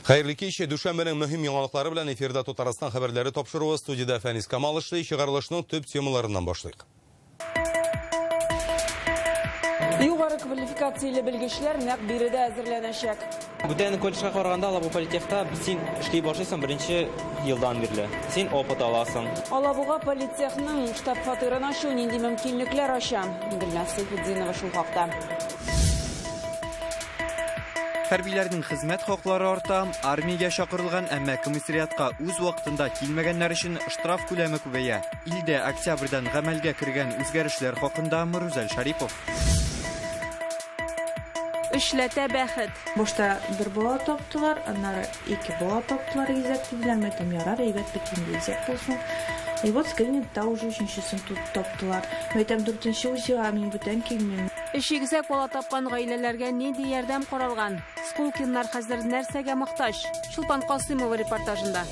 Хәерле кич, дүшәмбенең мөһим яңалыклары белән эфирда Татарстан хәбәрләре тапшыруы, студиядә Фәнис Камал эшли. Чыгарылышның төп темаларыннан башлыйк. Югары квалификацияле белгечләр нәкъ биредә әзерләнәчәк. Бүтән колледжга караганда Алабуга политехта син эшли башлыйсың беренче елдан бирле. Син опыт аласың. Алабуга политехның штаб-фатирын ачу нинди мөмкинлекләр ача? Гөлназ Сәйфетдинова шул хакта. Хәрбиләрнең хезмәт хаклары арта, армиягә чакырылган, әмма комиссариатка үз вакытында килмәгәннәр өчен штраф күләме күбәя. Илдә октябрьдән гамәлгә кергән үзгәрешләр хакында Мөрүзәл Шарипов. Эшләтә бәхет. Башта бер бала таптылар, аннары ике бала таптылар, игезәк диделәр. Мин әйтәм, ярар, әйбәт бит инде, игезәк булсын. И вот скринингта уже өченчесен таптылар. Мин әйтәм, дүртенче УЗИга мин бүтән килмим. Өч игезәк бала тапкан гаиләләргә нинди ярдәм каралган? Скулкиннар хәзер нәрсәгә мохтаҗ? Чулпан Касымова репортажында.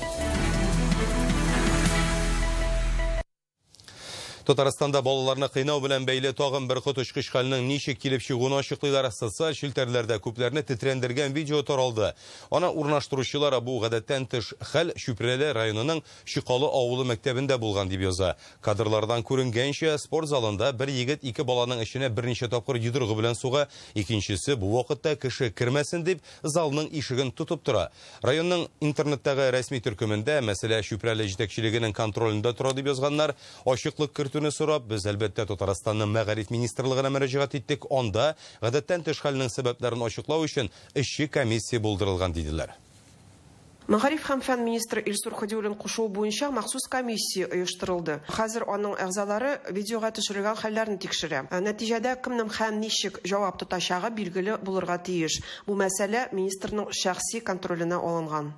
Татарстанда балаларны кыйнау белән бәйле тагын бер коточкыч хәлнең ничек килеп чыгуын ачыклыйлар. Социаль челтәрләрдә күпләрне тетрәндергән видео таралды. Аны урнаштыручылар бу гадәттән тыш хәл Чүпрәле районының Чокалы авылы мәктәбендә булган дип яза. Кадрлардан күренгәнчә, спорт залында бер егет ике баланың эченә берничә тапкыр йодрыгы белән суга, икенчесе бу вакытта кеше кермәсен дип залның ишеген тотып тора. Районның интернеттагы рәсми төркемендә мәсьәлә Чүпрәле җитәкчелегенең контролендә тора дип язганнар. Ачыклык кертүне сорап, без әлбәттә Татарстанның мәгариф министрлыгына мөрәҗәгать иттек. Анда гадәттән тыш хәлнең сәбәпләрен ачыклау өчен эшче комиссия булдырылган диделәр. Мәгариф һәм фән министры Илсур Хадиуллин кушуы буенча махсус комиссия оештырылды. Хәзер аның әгъзалары видеога төшерелгән хәлләрне тикшерә. Нәтиҗәдә кемнең һәм ничек җавап тотачагы билгеле булырга тиеш. Бу мәсьәлә министрның шәхси контроленә алынган.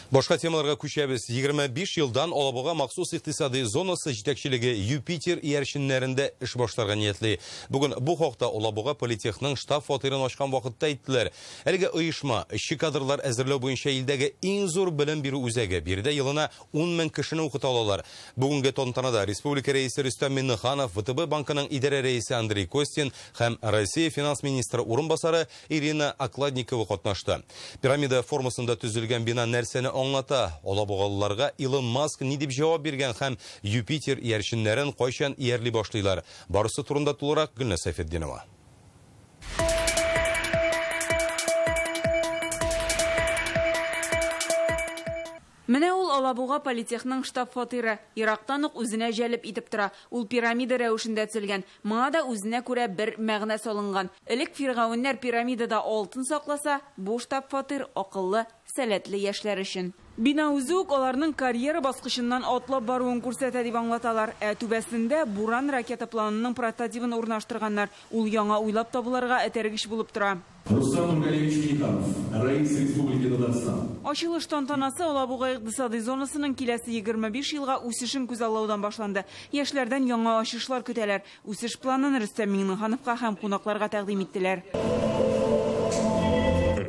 Башка темаларга күчәбез. 25 елдан Алабуга махсус икътисади зонасы җитәкчелеге Юпитер иярченнәрендә эш башларга ниятли. Бүген бу хакта Алабуга политехның штаб-фатирын ачкан вакытта әйттеләр. Әлеге оешма эшче кадрлар әзерләү буенча илдәге иң зур белем бирү үзәге. Биредә елына 10 мең кешене укыта алалар. Бүгенге тантанада Республика рәисе Рөстәм Миңнеханов, ВТБ банкының идарә рәисе Андрей Костин һәм Россия финанс министры урынбасары Ирина Окладникова катнашты. Пирамида формасында төзелгән бина нәрсәне аңлата? Алабугалыларга Илон Маск ни дип җавап биргән һәм Юпитер иярченнәрен кайчан иярли башлыйлар? Барысы турында тулырак Гөлназ Сәйфетдинова. Менә ул Алабуга политехның штаб-фатиры. Ерактан ук үзенә җәлеп итеп тора. Ул пирамида рәвешендә төзелгән. Моңа да үзенә күрә бер мәгънә салынган. Элек фиргавеннәр пирамидада алтын сакласа, бу штаб-фатир акыллы, сәләтле яшьләр өчен. Бина үзе үк аларның карьера баскычыннан атлап баруын күрсәтә дип аңлаталар. Ә түбәсендә Буран ракета планының прототибын урнаштырганнар. Ул яңа уйлап табуларга этәргеч булып тора. Рустам Нургалиевич Минниханов, Рәис Республики Татарстан. Ачылыш тантанасы Алабуга икътисади зонасының киләсе 25 елга үсешен күзаллаудан башланды. Яшьләрдән яңа ачышлар көтәләр. Үсеш планын Рөстәм Миңнехановка һәм кунакларга тәкъдим иттеләр.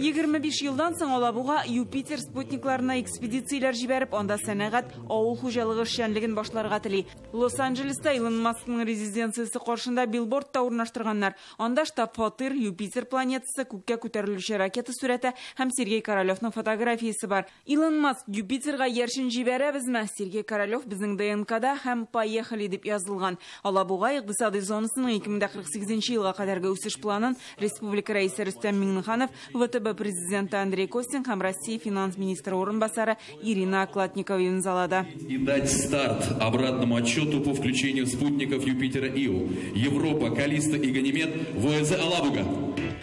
25 елдан соң Алабуга Юпитер спутникларына экспедицияләр җибәреп, анда сәнәгать, авыл хуҗалыгы эшчәнлеген башларга тели. Лос-Анджелеста Илон Маскның резиденциясе каршында билборд та урнаштырганнар. Анда штаб-фатир, Юпитер планетасы, күккә күтәрелүче ракета сурәте һәм Сергей Королевның фотографиясе бар. Илон Маск Юпитерга яршин җибәрәбезме? Сергей Королев безнең ДНКда һәм поехали дип язылган. Алабуга икътисади зонасының 2048 елга кадәрге үсеш планын Республика рәисе Рөстәм Миңнеханов, ВТБ президенты Андрей Костин һәм Россия финанс министры урынбасары Ирина Окладникова имзалады. И дать старт обратному отсчету по включению спутников Юпитера Ио, Европа, Калиста и Ганимед в ОЭЗ Алабуга.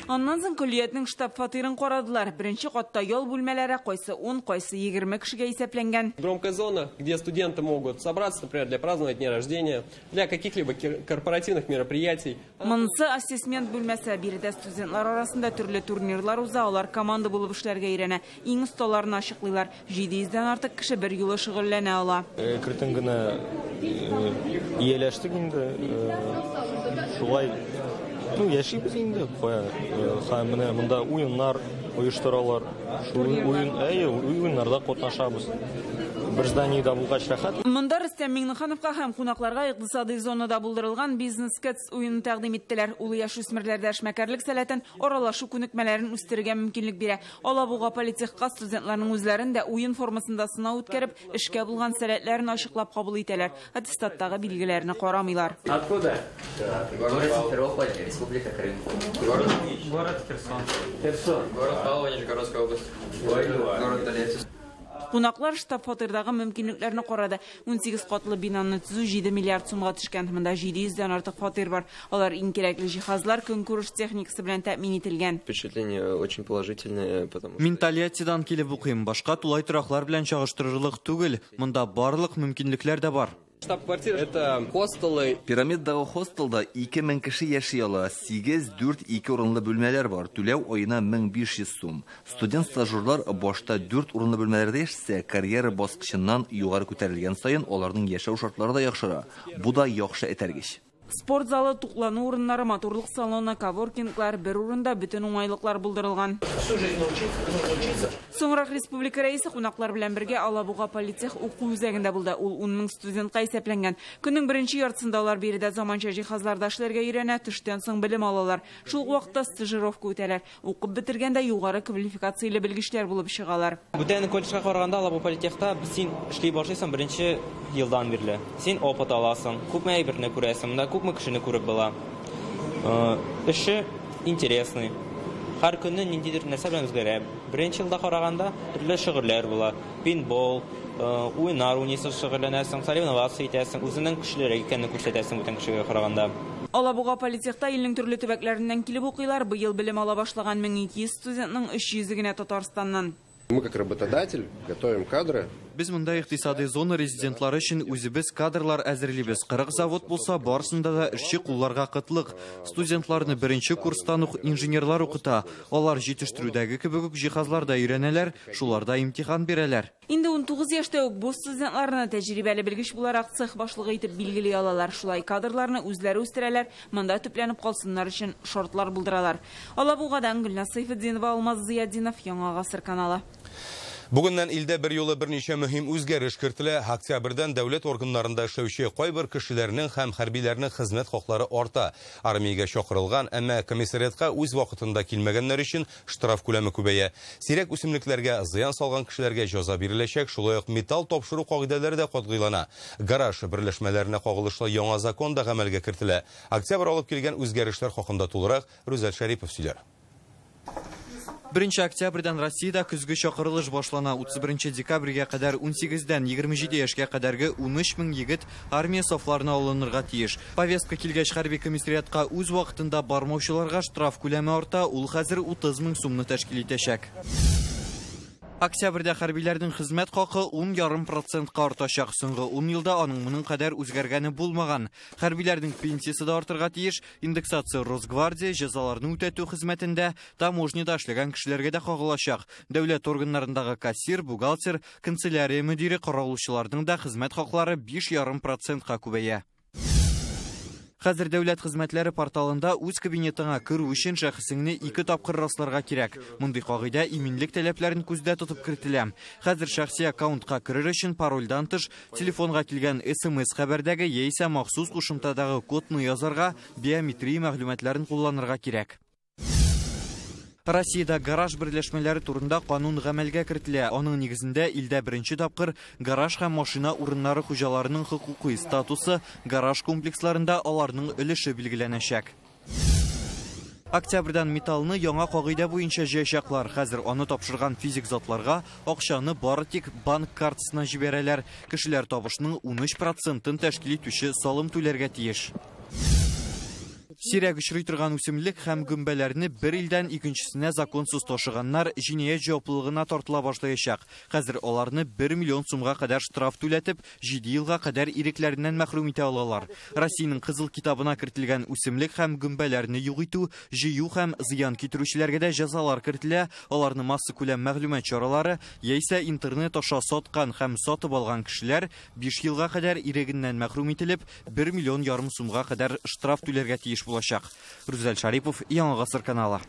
Аннан соң көллиятнең штаб-фатирын карадылар. Беренче катта ял бүлмәләре кайсы 10, кайсы 20 кешегә исәпләнгән. Громкая зона, где студенты могут собраться, например, для празднования дня рождения, для каких-либо корпоративных мероприятий. Монысы ассессмент бүлмәсе. Биредә студентлар арасында төрле турнирлар уза, алар команда булып эшләргә өйрәнә. Иң осталарны ачыклыйлар. 700дән артык кеше бер юлы шөгыльләнә ала. Кертен генә ияләштек инде. Шулай яшибез инде. Һәм менә монда уеннар оештыралар. Шул уеннарда катнашабыз. Бер зданиедә булгач рәхәт. Монда Рөстәм Миңнехановка һәм кунакларга икътисади зонада булдырылган бизнес кэтс уенын тәкъдим иттеләр. Ул яшүсмерләрдә эшмәкәрлек сәләтен, аралашу күнекмәләрен үстерергә мөмкинлек бирә. Алабуга политехка студентларның үзләрен дә уен формасында сынау үткәреп, эшкә булган сәләтләрен ачыклап кабул итәләр. Аттестаттагы билгеләрне карамыйлар. Откуда? Город Симферополь, Республика Крым. Город Херсон. Херсон. Город Павлово, Нижегородская область. Город Тольятти. Кунаклар штаб-фатирдагы мөмкинлекләрне карады. 18 катлы бинаны төзү 7 миллиард сумга төшкән. Монда 700дән артык фатир бар. Алар иң кирәкле җиһазлар, көнкүреш техникасы белән тәэмин ителгән. Впечатление очень положительное, потому что Мин Тольяттидан килеп укыйм. Башка тулай тораклар белән чагыштырырлык түгел. Монда барлык мөмкинлекләр дә бар. Штаб-квартира это хостелы. Пирамиддагы хостелда 2000 кеше яши ала. 8, 4, 2 урынлы бүлмәләр бар. Түләү аена 1500 сум. Студент-стажерлар башта 4 урынлы бүлмәләрдә яшәсә, карьера баскычыннан югары күтәрелгән саен аларның яшәү шартлары да яхшыра. Бу да яхшы этәргеч. Спорт залы, туклану урыннары, матурлык салоны, коворкинглар, бер урында бөтен уңайлыклар булдырылган. Соңрак республика рәисе кунаклар белән бергә Алабуга политех уку үзәгендә булды. Ул 10 мең студентка исәпләнгән. Көннең беренче яртысында алар биредә заманча җиһазларда эшләргә өйрәнә, төштән соң белем алалар. Шул ук вакытта стажировка үтәләр. Укып бетергәндә югары квалификацияле белгечләр булып чыгалар. Бүтән колледжга караганда Алабуга политехта син эшли башлыйсың беренче елдан бирле. Син опыт аласың, күпме әйберне күрәсең, монда күпме кешене күреп була. Эше интересный. Һәр көнне ниндидер нәрсә белән үзгәрә. Беренче елда караганда төрле шөгыльләр була. Пейнтбол, уеннар уйныйсың, шөгыльләнәсең, соревноваться итәсең, үзеңнең көчлерәк икәнен күрсәтәсең бүтән кешегә караганда. Алабуга политехта илнең төрле төбәкләреннән килеп укыйлар. Быел белем ала башлаган 1200 студентның 300 генә Татарстаннан. Мы как работодатель готовим кадры. Без монда икътисади зона резидентлары өчен үзебез кадрлар әзерлибез. 40 завод булса, барысында да эшче кулларга кытлык. Студентларны беренче курстан ук инженерлар укыта. Алар җитештерүдәге кебек үк җиһазларда өйрәнәләр, шуларда имтихан бирәләр. Инде 19 яшьтә үк бу студентларны тәҗрибәле белгеч буларак цех башлыгы итеп билгели алалар. Шулай кадрларны үзләре үстерәләр, монда төпләнеп калсыннар өчен шартлар булдыралар. Алабугадан Гөлназ Сайфетдинова, Алмаз Зыятдинов, Яңа Гасыр каналы. Бүгеннән илдә бер юлы берничә мөһим үзгәреш кертелә. Октябрьдән дәүләт органнарында эшләүче кайбер кешеләрнең һәм хәрбиләрнең хезмәт хаклары арта. Армиягә чакырылган, әмма комиссариатка үз вакытында килмәгәннәр өчен штраф күләме күбәя. Сирәк үсемлекләргә зыян салган кешеләргә җәза биреләчәк, шулай ук металл тапшыру кагыйдәләре дә катгыйлана. Гараж берләшмәләренә кагылышлы яңа закон да гамәлгә кертелә. Октябрь алып килгән үзгәрешләр хакында тулырак Рүзәл Шәрипов сөйләр. 1 октябрьдән Россиядә көзге чакырылыш башлана. 31 декабрьгә кадәр 18дән 27 яшькә кадәрге 13 мең егет армия сафларына алынырга тиеш. Повестка килгәч хәрби комиссариатка үз вакытында бармаучыларга штраф күләме арта, ул хәзер 30 мең сумны тәшкил итәчәк. Октябрьдә хәрбиләрнең хезмәт хакы 10,5%-ка артачак. Соңгы 10 елда аның моның кадәр үзгәргәне булмаган. Хәрбиләрнең пенсиясе дә артырга тиеш. Индексация Росгвардия, җәзаларны үтәтү хезмәтендә, таможняда эшләгән кешеләргә дә кагылачак. Дәүләт органнарындагы кассир, бухгалтер, канцелярия мөдире, каравылчыларның да хезмәт хаклары 5,5%-ка күбәя. Хәзер дәүләт хезмәтләре порталында үз кабинетыңа керү өчен шәхесеңне 2 тапкыр расларга кирәк. Мондый кагыйдә иминлек таләпләрен күздә тотып кертелә. Хәзер шәхси аккаунтка керер өчен парольдан тыш телефонга килгән SMS хәбәрдәге яисә махсус кушымтадагы кодны язарга, биометрия мәгълүматларын кулланырга кирәк. Россиядә гараж берләшмәләре турында канун гамәлгә кертелә. Аның нигезендә илдә беренче тапкыр гараж һәм машина урыннары хуҗаларының хокукый статусы, гараж комплексларында аларның өлеше билгеләнәчәк. Октябрьдән металлны яңа кагыйдә буенча җыячаклар. Хәзер аны тапшырган физик затларга акчаны бары тик банк картасына җибәрәләр. Кешеләр табышның 13%-ын тәшкил итүче салым түләргә тиеш. Сирәк очрый торган үсемлек һәм гөмбәләрне бер илдән икенчесенә законсыз ташыганнар җинаять җаваплылыгына тартыла башлаячак. Хәзер аларны 1 миллион сумга кадәр штраф түләтеп, 7 елга кадәр ирекләреннән мәхрүм итә алалар. Россиянең Кызыл китабына кертелгән үсемлек һәм гөмбәләрне юк итү, җыю һәм зыян китерүчеләргә дә җәзалар кертелә. Аларны массакүләм мәгълүмат чаралары яисә интернет аша саткан һәм сатып алган кешеләр 5 елга кадәр ирегеннән мәхрүм ителеп, 1,5 миллион сумга кадәр штраф түләргә тиеш булачак. Рүзәл Шарипов, Яңа Гасыр каналы.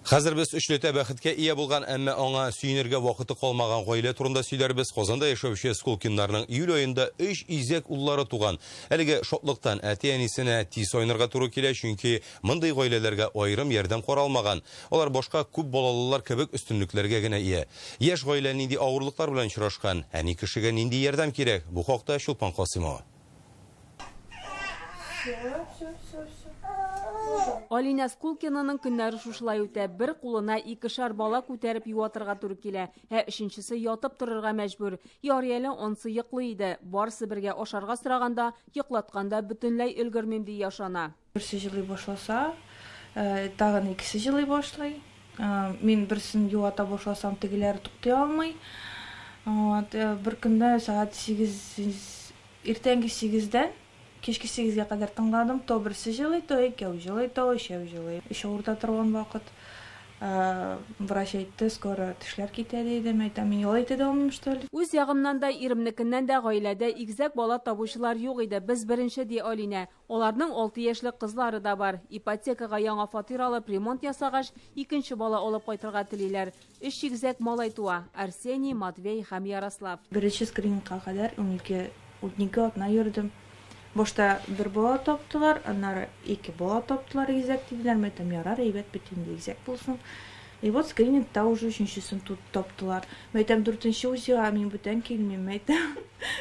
Хәзер без өчләтә бәхеткә ия булган, әмма аңа сөенергә вакыты калмаган гаилә турында сөйләрбез. Казанда яшәүче Скулкиннарның июль аенда 3 игезәк уллары туган. Әлеге шатлыктан әти-әнисенә тиз айнырга туры килә, чөнки мондый гаиләләргә аерым ярдәм каралмаган. Алар башка күп балалылар кебек өстенлекләргә генә ия. Яшь гаилә нинди авырлыклар белән очрашкан, әни кешегә нинди ярдәм кирәк? Бу хакта Чулпан Касымова. Алина Скулкинаның көннәре шушылай үтә. Бер кулына икешәр бала күтәреп юатырга туры килә, ә өченчесе ятып торырга мәҗбүр. Ярый әле ансы йоклый иде. Барысы бергә ашарга сораганда, йоклатканда бөтенләй өлгермим ди яшь ана. Берсе җылый башласа, тагын икесе җылый башлый. Мин берсен юата башласам, тегеләре туктый алмый. Бер көндә сәгать 8, иртәнге 8-дән кичке 8-гә кадәр тыңладым, то берсе җылый, то икәү җылый, то өчәү җылый. Өч авырта торган вакыт. Врач әйтте, скоро тешләр китә диде. Мин әйтәм, мин ялай итә дә алмыйм, что ли? Үз ягымнан да, иремнекеннән дә гаиләдә игезәк бала табучылар юк иде. Без беренче, ди Алинә. Аларның 6 яшьлек кызлары да бар. Ипотекага яңа фатир алып, ремонт ясагач, икенче бала алып кайтырга телиләр. 3 игезәк малай туа. Арсений, Матвей һәм Ярослав. Беренче скринингка кадәр 12 атна йөрдем. Башта бер бала таптылар, аннары ике бала таптылар, игезәк диделәр. Мин әйтәм, ярар, әйбәт бит инде, игезәк булсын. И вот скринингта уже өченчесен таптылар. Мин әйтәм, дүртенче УЗИга мин бүтән килмим, мин әйтәм.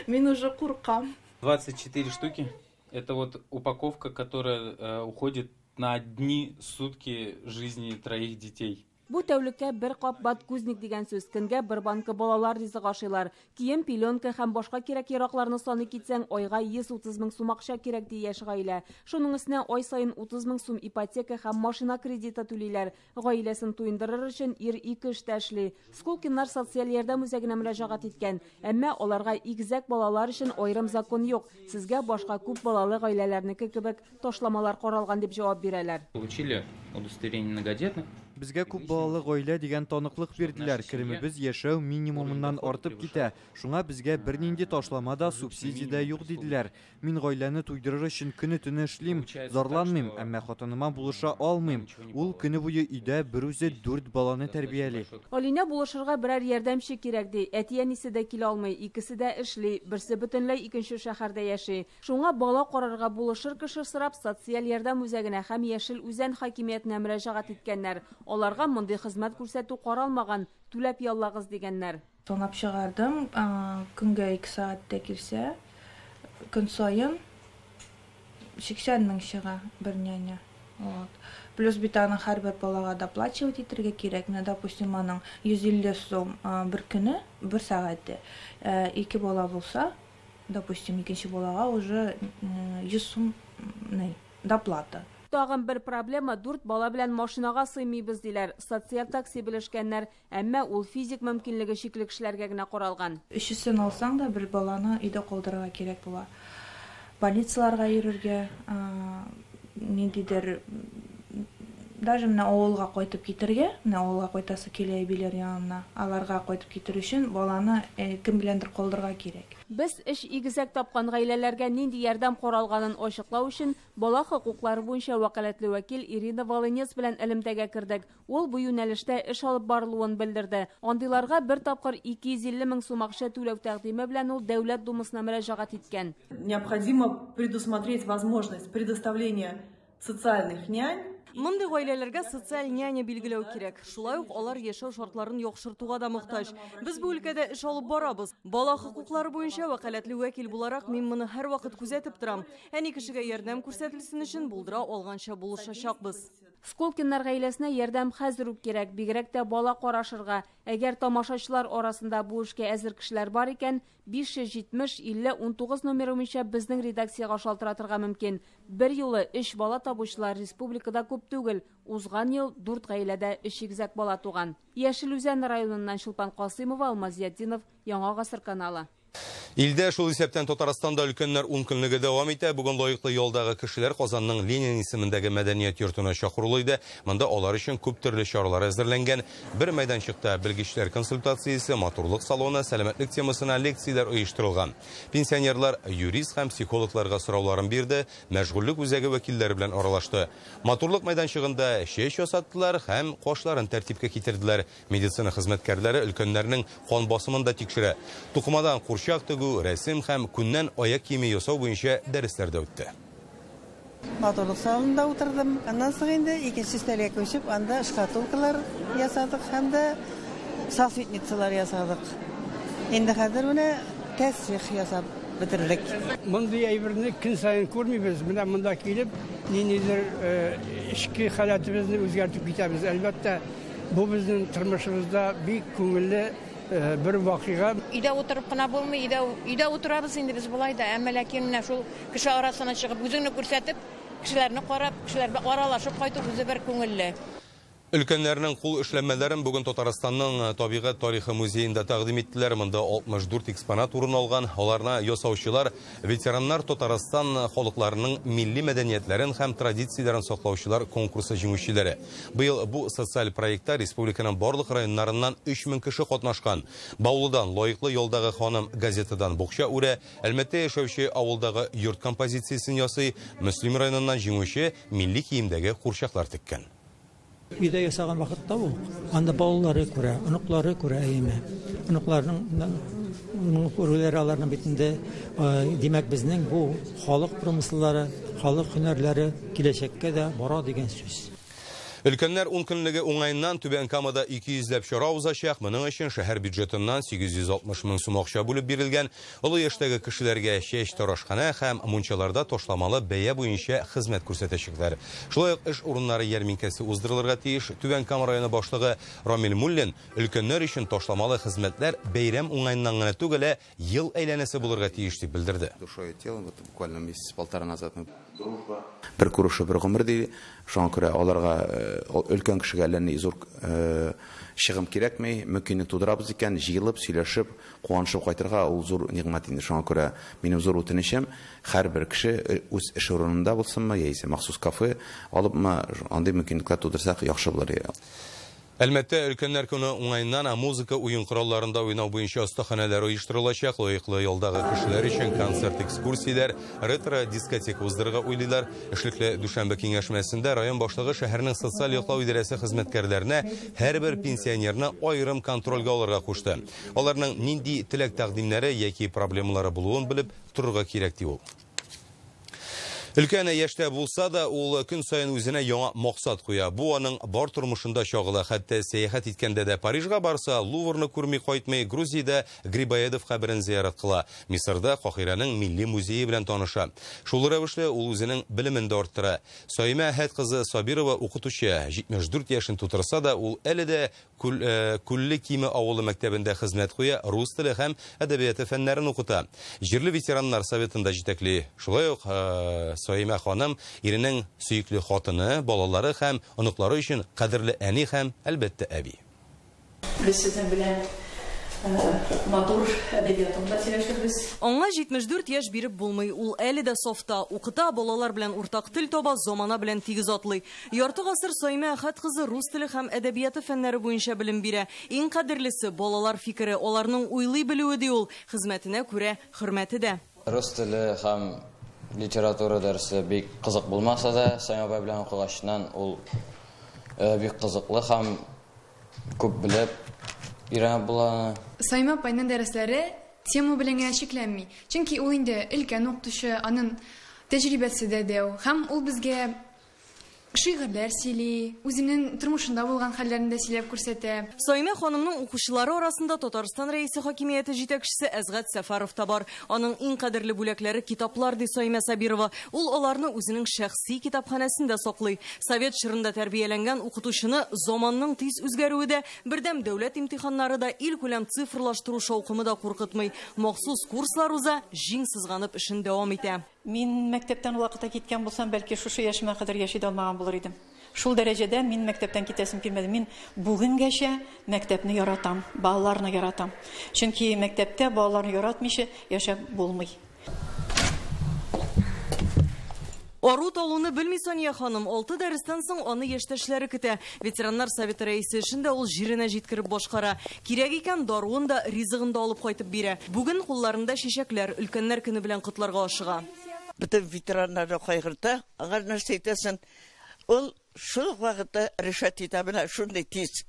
Мин уже куркам. 24 штуки. Это вот упаковка, которая уходит на дни, сутки жизни троих детей. Бу тәүлеккә бер кап подгузник дигән сүз, көнгә бер банка балалар ризык ашыйлар. Кием, пеленка һәм башка кирәк яракларны саный китсәң, айга 130 мең сум акча кирәк, ди яшь гаилә. Шуның өстенә ай саен 30 мең сум ипотека һәм машина кредиты түлиләр. Гаиләсен туендырыр өчен ир ике эштә эшли. Скулкиннар социаль ярдәм үзәгенә мөрәҗәгать иткән, әмма аларга игезәк балалар өчен аерым закон юк. Сезгә башка күп балалы гаиләләрнеке кебек ташламалар каралган дип җавап бирәләр. Получили удостоверение многодетных. Безгә күп балалы гаилә дигән таныклык бирделәр. Керемебез яшәү минимумыннан артып китә. Шуңа безгә бернинди ташлама да, субсидия дә юк диделәр. Мин гаиләне туйдырыр өчен көне-төне эшлим, зарланмыйм, әмма хатыныма булыша алмыйм. Ул көне буе өйдә бер үзе 4 баланы тәрбияли. Алинә булышырга берәр ярдәмче кирәк ди. Әти-әнисе дә килә алмый, икесе дә эшли, берсе бөтенләй икенче шәһәрдә яши. Шуңа бала карарга булышыр кеше сорап социаль ярдәм үзәгенә һәм Яшел Үзән хакимиятенә мөрәҗәгать иткәннәр. Аларга мондый хезмәт күрсәтү каралмаган, түләп яллагыз дигәннәр. Санап чыгардым, көнгә 2 сәгатьтә килсә, көн саен 80 мең чыга бер няня. Вот. Плюс бит аның һәрбер балага доплачивать итәргә кирәк. Менә, допустим, аның 150 сум бер көне, бер сәгате. 2 бала булса, допустим, икенче балага уже 100 сум доплата. Тагын бер проблема, 4 бала белән машинага сыймыйбыз диләр. Социаль такси белешкәннәр, әмма ул физик мөмкинлеге чикле кешеләргә генә каралган. Өчесен алсаң да бер баланы өйдә калдырырга кирәк була. Больницаларга йөрергә, ниндидер, даже менә авылга кайтып китергә, менә авылга кайтасы килә әбиләр янына, аларга кайтып китер өчен баланы кем беләндер калдырырга кирәк. Без эш игезәк тапкан гаиләләргә нинди ярдәм каралганын ачыклау өчен бала хокуклары буенча вәкаләтле вәкил Ирина Волынец белән элемтәгә кердек. Ул бу юнәлештә эш алып барылуын белдерде. Андыйларга бер тапкыр 250 мең сум акча түләү тәкъдиме белән ул Дәүләт Думасына мөрәҗәгать иткән. Необходимо предусмотреть возможность предоставления социальных нянь. Мондый гаиләләргә социаль няня билгеләү кирәк. Шулай ук алар яшәү шартларын яхшыртуга да мохтаҗ. Без бу өлкәдә эш алып барабыз. Бала хокуклары буенча вәкаләтле вәкил буларак мин моны һәрвакыт күзәтеп торам. Әни кешегә ярдәм күрсәтелсен өчен булдыра алганча булышачакбыз. Скулкиннар гаиләсенә ярдәм хәзер үк кирәк, бигрәк тә бала карашырга. Әгәр тамашачылар арасында бу эшкә әзер кешеләр бар икән, 570 50 19 номеры буенча безнең редакциягә шалтыратырга мөмкин. Бер юлы 3 бала табучылар республикада күп түгел. Узган ел 4 гаиләдә 3 игезәк бала туган. Яшел Үзән районыннан Чулпан Касыймова, Алмаз Зиятдинов, Яңа Гасыр каналы. Илдә, шул исәптән Татарстанда өлкәннәр 10 көнлеге дәвам итә. Бүген лаеклы ялдагы кешеләр Казанның Ленин исемендәге мәдәният йортына чакырулы иде. Монда алар өчен күп төрле чаралар әзерләнгән. Бер мәйданчыкта белгечләр консультациясе, матурлык салоны, сәламәтлек темасына лекцияләр оештырылган. Пенсионерлар юрист һәм психологларга сорауларын бирде, мәшгульлек үзәге вәкилләре белән аралашты. Матурлык мәйданчыгында чәч ясаттылар һәм кашларын тәртипкә китерделәр. Медицина хезмәткәрләре өлкәннәрнең кан басымын да тикшерә. Тукымадан курчак тегү, рәсем һәм күннән аяк киеме ясау буенча дәресләр дә үтте. Матурлык салонында утырдым. Аннан соң инде икенче өстәлгә күчеп, анда шкатулкалар ясадык һәм дә салфетницалар ясадык. Инде хәзер менә тәсбих ясап бетердек. Мондый әйберне көн саен күрмибез. Менә монда килеп, ниндидер эчке халәтебезне үзгәртеп китәбез. Әлбәттә, бу безнең тормышыбызда бик күңелле бер вакыйга. Өйдә утырып кына булмый, өйдә утырабыз инде без болай да, әмма ләкин менә шул кеше арасына чыгып, үзеңне күрсәтеп, кешеләрне карап, кешеләр белән аралашып кайту үзе бер күңелле. Өлкәннәрнең кул эшләнмәләрен бүген Татарстанның табигать тарихы музеенда тәкъдим иттеләр. Монда 64 экспонат урын алган. Аларны ясаучылар ветераннар Татарстан халыкларының милли мәдәниятләрен һәм традицияләрен саклаучылар конкурсы җиңүчеләре. Быел бу социаль проектта республиканың барлык районнарыннан 3000 кеше катнашкан. Баулыдан лаеклы ялдагы ханым газетадан букча үрә, Әлмәттә яшәүче авылдагы йорт композициясен ясый, Мөслим районыннан җиңүче милли киемдәге курчаклар теккән. Өйдә ясаган вакытта ул анда балалары күрә, оныклары күрә әйеме. Оныкларның күрүләре аларның бит инде, димәк, безнең бу халык промыслары, халык һөнәрләре киләчәккә дә бара дигән сүз. Өлкәннәр 10 көнлеге уңаеннан Түбән Камада 200 ләп чара узачак. Моның өчен шәһәр бюджетыннан 860 мең сум акча бүлеп бирелгән. Олы яшьтәге кешеләргә чәч тарашхана һәм мунчаларда ташламалы бәя буенча хезмәт күрсәтәчәкләр. Шулай ук эш урыннары ярминкәсе уздырылырга тиеш. Түбән Кама районы башлыгы Рамил Муллин өлкәннәр өчен ташламалы хезмәтләр бәйрәм уңаеннан гына түгел, ә ел әйләнәсе булырга тиеш дип белдерде. Душой и телом, вот буквально месяц-полтора назад мы бер күрүше бер гомер ди. Шуңа күрә аларга өлкән кешегә әллә ни зур чыгым кирәкми, мөмкинлек тудырабыз икән, җыелып, сөйләшеп, куанышып кайтырга ул зур нигъмәт инде. Шуңа күрә минем зур үтенечем, һәрбер кеше үз эш урынында булсынмы, яисә махсус кафе алыпмы, андый мөмкинлекләр тудырсак яхшы булыр. Әлмәттә өлкәннәр көне уңаеннан музыка уен коралларында уйнау буенча остаханәләр оештырылачак. Лаеклы ялдагы кешеләр өчен концерт, экскурсияләр, ретро-дискотека уздырырга уйлыйлар. Эшлекле дүшәмбе киңәшмәсендә район башлыгы шәһәрнең социаль яклау идарәсе хезмәткәрләренә һәрбер пенсионерны аерым контрольгә алырга кушты. Аларның нинди теләк тәкъдимнәре яки проблемалары булуын белеп торырга кирәк, ди ул. Өлкән яшьтә булса да, ул көн саен үзенә яңа максат куя. Бу аның бар тормышында чагыла. Хәтта сәяхәт иткәндә дә Парижга барса, Луврны күрми кайтмый, Грузиядә Грибоедов каберен зиярат кыла. Мисырда Кахираның милли музее белән таныша. Шул рәвешле ул үзенең белемен дә арттыра. Саимә Әхәт кызы Сабирова укытучы, 74 яшен тутырса да, ул әле дә Күлле Киме авылы мәктәбендә хезмәт куя, рус теле һәм әдәбияты фәннәрен укыта. Җирле ветераннар советында җитәкли. Шулай ук Саимә ханым иренең сөекле хатыны, балалары һәм оныклары өчен кадерле әни һәм, әлбәттә, әби. Без сезнең белән матур әдәбиятында сөйләшербез. Аңа 74 яшь биреп булмый. Ул әле дә сафта укыта, балалар белән уртак тел таба, замана белән тигез атлый. Ярты гасыр Саимә Әхәт кызы рус теле һәм әдәбияты фәннәре буенча белем бирә. Иң кадерлесе балалар фикере, аларның уйлый белүе ди ул. Хезмәтенә күрә хөрмәте дә. Рус теле һәм литература дәресе бик кызык булмаса да, Саимә апай белән укыгачыннан ул бик кызыклы һәм күп белеп өйрәнеп була. Саимә апайның дәресләре тема белән генә чикләнми. Чөнки ул инде өлкән укытучы, аның тәҗрибәсе дә дәү. Һәм ул безгә шигырьләр сөйли, үзенең тормышында булган хәлләрен дә сөйләп күрсәтә. Саимә ханымның укучылары арасында Татарстан Рәисе хакимияте җитәкчесе Әзгать Сәфәров та бар. Аның иң кадерле бүләкләре китаплар, ди Саимә Сабирова. Ул аларны үзенең шәхси китапханәсендә саклый. Совет чорында тәрбияләнгән укытучыны заманның тиз үзгәрүе дә, бердәм дәүләт имтиханнары да, илкүләм цифрлаштыру шаукымы да куркытмый. Махсус курслар уза, җиң сызганып эшен дәвам итә. Мин мәктәптән вакытта киткән булсам, бәлки шушы яшемә кадәр яши дә алмаган булыр идем. Шул дәрәҗәдә мин мәктәптән китәсем килмәде. Мин бүгенгәчә мәктәпне яратам, балаларны яратам. Чөнки мәктәптә балаларны яратмыйча яшәп булмый. Ару талуны белми Сания ханым. 6 дәрестән соң аны яшьтәшләре көтә. Ветераннар советы рәисе эшен дә ул җиренә җиткереп башкара. Кирәк икән даруын да, ризыгын да алып кайтып бирә. Бүген кулларында чәчәкләр, өлкәннәр көне белән котларга ашыга. Бөтен ветераннарны кайгырта, аңар нәрсә әйтәсең, ул шул ук вакытта решать итә, менә шундый тиз.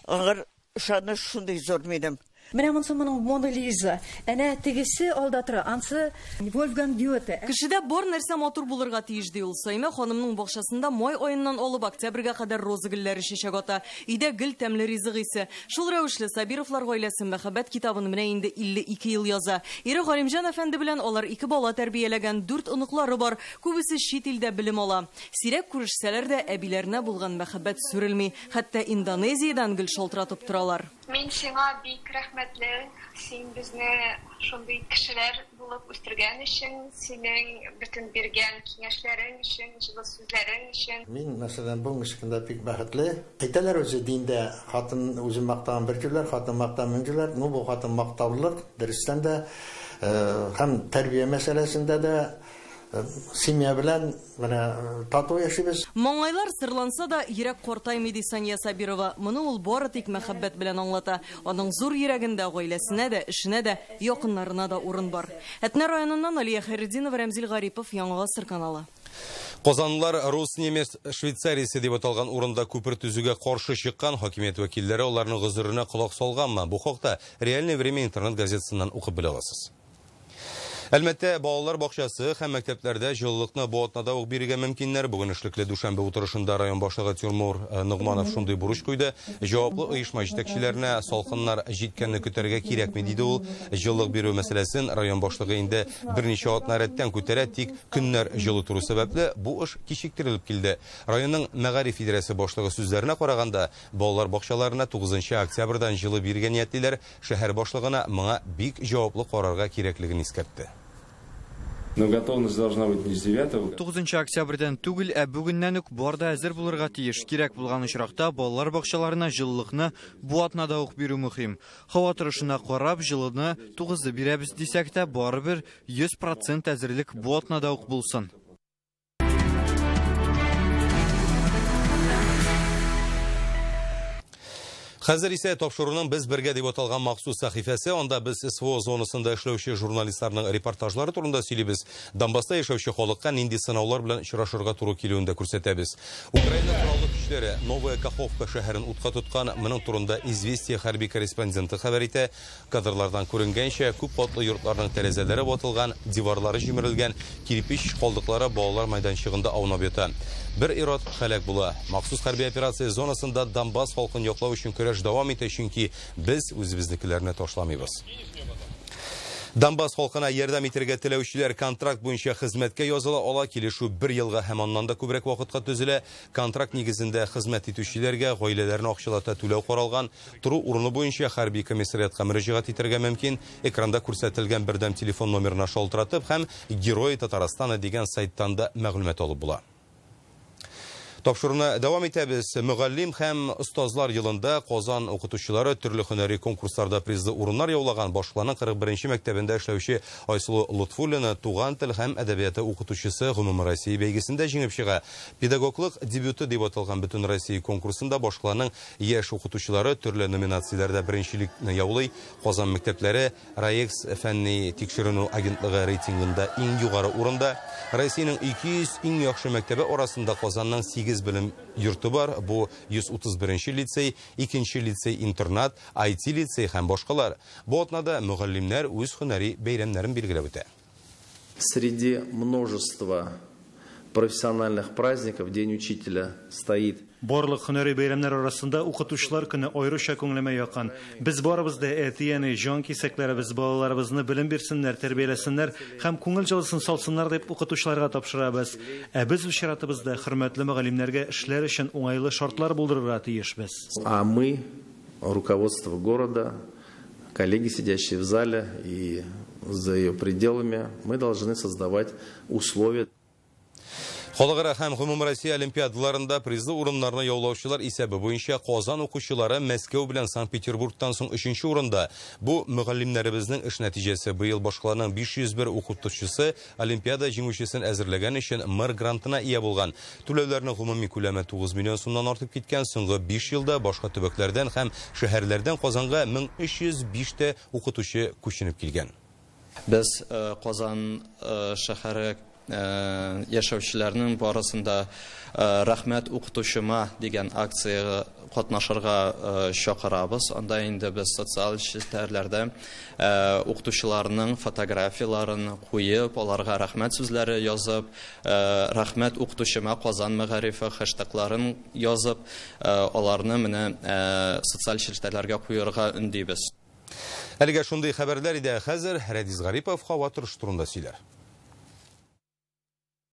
Аңар ышаныч шундый зур минем. Менә монысы моның Мона Лиза. Әнә тегесе алда тора, ансы Вольфганг Гёте. Кешедә бар нәрсә матур булырга тиеш, ди ул. Саймә ханымның бакчасында май аеннан алып октябрьгә кадәр роза гөлләре чәчәк ата. Өйдә гел тәмле ризык исе. Шул рәвешле Сабировлар гаиләсе мәхәббәт китабын менә инде 52 ел яза. Ире Галимҗан әфәнде белән алар 2 бала тәрбияләгән, 4 оныклары бар. Күбесе чит илдә белем ала. Сирәк күрешсәләр дә әбиләренә булган мәхәббәт сүрелми. Хәтта Индонезиядән гел шалтыратып торалар. Мин сиңа бик рәхмәтле, син безне шундый кешеләр булып үстергән өчен, синең бөтен биргән киңәшләрең өчен, җылы сүзләрең өчен. Мин, мәсәлән, бүгенге көндә бик бәхетле. Әйтәләр үзе диндә хатын үзен мактаган бер җүләр, хатын мактаган мең җүләр. Ну, бу хатын мактаулык, дөрестән дә, һәм тәрбия мәсьәләсендә дә семья белән менә тату яшибез. Маңгайлар сырланса да йөрәк картаймый, ди Сания Сабирова. Моны ул бары тик мәхәббәт белән аңлата. Аның зур йөрәгендә гаиләсенә дә, эшенә дә, якыннарына да урын бар. Әтнә районыннан Алия Хәйретдинова, Рәмзил Гарипов, Яңа Гасыр каналы. Казанлылар Рус-немец Швейцариясе дип аталган урында күпер төзүгә каршы чыккан хакимият вәкилләре аларның гозеренә колак салганмы? Бу хакта Реальное время интернет газетасыннан укып белә аласыз. Әлмәттә балалар бакчасы һәм мәктәпләрдә җылылыкны бу атнада ук бирергә мөмкиннәр. Бүген эшлекле дүшәмбе утырышында район башлыгы Тимур Ногманов шундый бурыч куйды. Җаваплы оешма җитәкчеләренә салкыннар җиткәнне көтәргә кирәкми, диде ул. Җылылык бирү мәсьәләсен район башлыгы инде берничә атна рәттән күтәрә, тик көннәр җылы тору сәбәпле бу эш кичектерелеп килде. Районның мәгариф идарәсе башлыгы сүзләренә караганда, балалар бакчаларына 9 октябрьдән җылы бирергә ниятлиләр. Шәһәр башлыгына моңа бик җаваплы карарга кирәклеген искәртте. Но готовность должна быть не с 9 9 октябрьдән түгел, ә бүгеннән үк бар да әзер булырга тиеш. Кирәк булган очракта балалар бакчаларына җылылыкны бу атнада ук бирү мөһим. Һава торышына карап җылыны 9-да бирәбез дисәк тә, барыбер 100% әзерлек бу атнада ук булсын. Хәзер исә тапшыруның без бергә дип аталган махсус сәхифәсе. Анда без СВО зонасында эшләүче журналистларның репортажлары турында сөйлибез. Донбасста яшәүче халыкка нинди сынаулар белән очрашырга туры килүен дә күрсәтәбез. Украина кораллы көчләре Новая Каховка шәһәрен утка тоткан. Моның турында Известия хәрби корреспонденты хәбәр итә. Кадрлардан күренгәнчә, күп катлы йортларның тәрәзәләре ватылган, диварлары җимерелгән, кирпич калдыклары балалар мәйданчыгында аунап ята. Бер ир-ат һәлак була. Махсус хәрби операция зонасында Донбасс халкын яклау өчен көрәш дәвам итә, чөнки без үзебезнекеләрне ташламыйбыз. Донбасс халкына ярдәм итәргә теләүчеләр контракт буенча хезмәткә языла ала. Килешү бер елга һәм аннан да күбрәк вакытка төзелә. Контракт нигезендә хезмәт итүчеләргә гаиләләрне акчалата түләү каралган. Тору урыны буенча хәрби комиссариатка мөрәҗәгать итәргә мөмкин. Экранда күрсәтелгән бердәм телефон номерына шалтыратып һәм Герои Татарстана дигән сайттан да мәгълүмат алып була. Тапшыруны дәвам итәбез. Мөгаллим һәм остазлар елында Казан укытучылары төрле һөнәри конкурсларда призлы урыннар яулаган. Башкаланың 41-нче мәктәбендә эшләүче Айсылу Лотфуллина туган тел һәм әдәбияты укытучысы Гомумроссия бәйгесендә җиңеп чыга. Педагоглык дебюты дип аталган Бөтенроссия конкурсында башкаланың яшь укытучылары төрле номинацияләрдә беренчелекне яулый. Казан мәктәпләре РАЭКС фәнни тикшеренү агентлыгы рейтингында иң югары урында. Россиянең 200 иң яхшы мәктәбе арасында Казанның 8 белем йорты бар. Бу 131-нче лицей, 2-нче лицей-интернат, IT лицей һәм башкалар. Бу атнада мөгаллимнәр үз һөнәри бәйрәмнәрен билгеләп үтә. Среди множества профессиональных праздников День учителя стоит. Барлык һөнәри бәйрәмнәр арасында укытучылар көне аеруча күңелемә якын. Без барыбыз да әти-әни, җан кисәкләребез, балаларыбызны белем бирсеннәр, тәрбияләсеннәр һәм күңел җылысын салсыннар дип укытучыларга тапшырабыз. Ә без үз чиратыбызда хөрмәтле мөгаллимнәргә эшләр өчен уңайлы шартлар булдырырга тиешбез. А мы, руководство города, коллеги, сидящие в зале и за ее пределами, мы должны создавать условия. Халыкара һәм гомумроссия олимпиадаларында призлы урыннарны яулаучылар исәбе буенча Казан укучылары Мәскәү белән Санкт-Петербургтан соң 3нче урында. Бу мөгаллимнәребезнең эш нәтиҗәсе. Быел башкаланың 501 укытучысы олимпиада җиңүчесен әзерләгән өчен мэр грантына ия булган. Түләүләрнең гомуми күләме 9 миллион сумнан артып киткән. Соңгы 5 елда башка төбәкләрдән һәм шәһәрләрдән Казанга 1305 тә укытучы күченеп килгән. Без Казан шәһәре яшәүчеләрнең барысында «Рәхмәт укытучыма» дигән акциягә катнашырга чакырабыз. Анда инде без социаль челтәрләрдә укытучыларның фотографияләрен куеп, аларга рәхмәт сүзләре язып, «Рәхмәт укытучыма Казан мәгарифе» хэштегларын язып, аларны менә социаль челтәрләргә куярга өндибез. Әлегә шундый хәбәрләр иде. Хәзер Рәдис Гарипов һава торышы турында сөйләр.